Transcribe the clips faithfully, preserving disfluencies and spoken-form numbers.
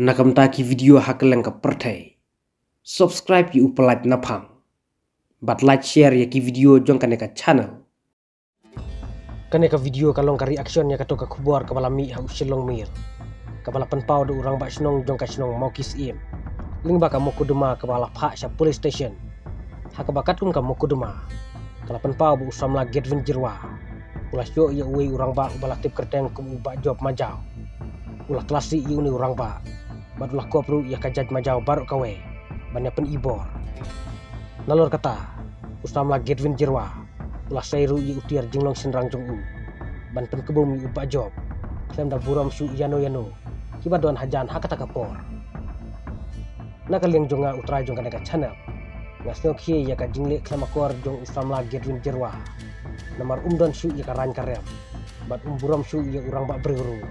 Na ka bynta ki video ha kylleng ka pyrthei, subscribe ïa u Palat Naphang bad like share ïa ki video jong kane ka channel. Kane ka video ka long ka reaction ïa kato ka khubor kaba la mih ha u Shillong Mail, kaba la pynpaw da u rangbah shnong jong ka shnong Mawkisiem, lyngba ka mukotduma kaba la phah sha police station. Ha kaba katkum ka mukotduma, ka la pynpaw ba u samla Gedwin Jyrwa u la shoh ïa uwei u rangbah uba la tip kyrteng kum u Bah Job Majaw. U la khlasieh ïa une u rangbah bad u la kop ruh ïa ka jaid Majaw baroh kawei ban ïa pynibor. Nalor kata, u samla Gedwin Jyrwa u la sei ruh ïa u tiar jinglong shynrang jong u ban pynkbum ïa u Bah Job, khlem da burom shuh ïano ïano kiba don hajan ha kata ka por. Na ka liang jong nga, u trai jong kane ka channel, nga sngewkhia ïa ka jingleh khlem akor jong u samla Gedwin Jyrwa, namar um don shuh ïa ka rain ka rem bad um burom shuh ïa u rangbah briew ruh.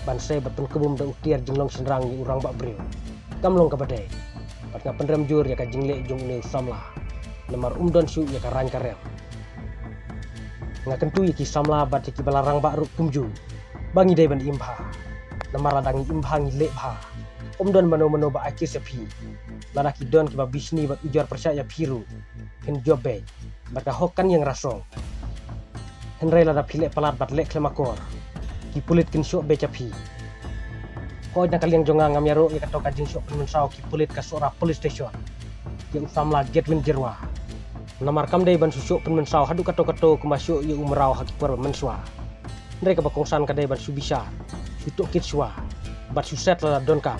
Ban sei bad pynkbum da u tiar jinglong shynrang ïa u rangbah briew kam long kaba dei, bad nga pynrem jur ïa ka jingleh jong une u samla, namar um don shuh ïa ka rain ka rem. Nga kyntu ïa ki samla bad ïa kiba la rangbah ruh kumjuh ba ngi dei ban im bha, namar lada ngi im bha ngi leh bha, um don mano mano ba ai kis ïa phi. Lada ki don kiba bishni bad ujor pyrshah ïa phi ruh, phin jop beit bad ka hok kan ïeng rasong. Hynrei lada phi leh palat bad leh khlem akor, ki pulit kin shoh beit ïa phi. Hooid, na ka liang jong nga, ngam ïaroh ïa kato ka jingshoh pynmynsaw ki pulit ka Sohra Police Station ïa u samla Gedwin Jyrwa, namar kam dei ban shu shoh pynmynsaw haduh kato kato kumba shoh ïa u mraw ha ki por ba mynshuwa. Hynrei kaba kongsan ka dei ban shu bishar, shu tohkit shuwa bad shu set lada donkam.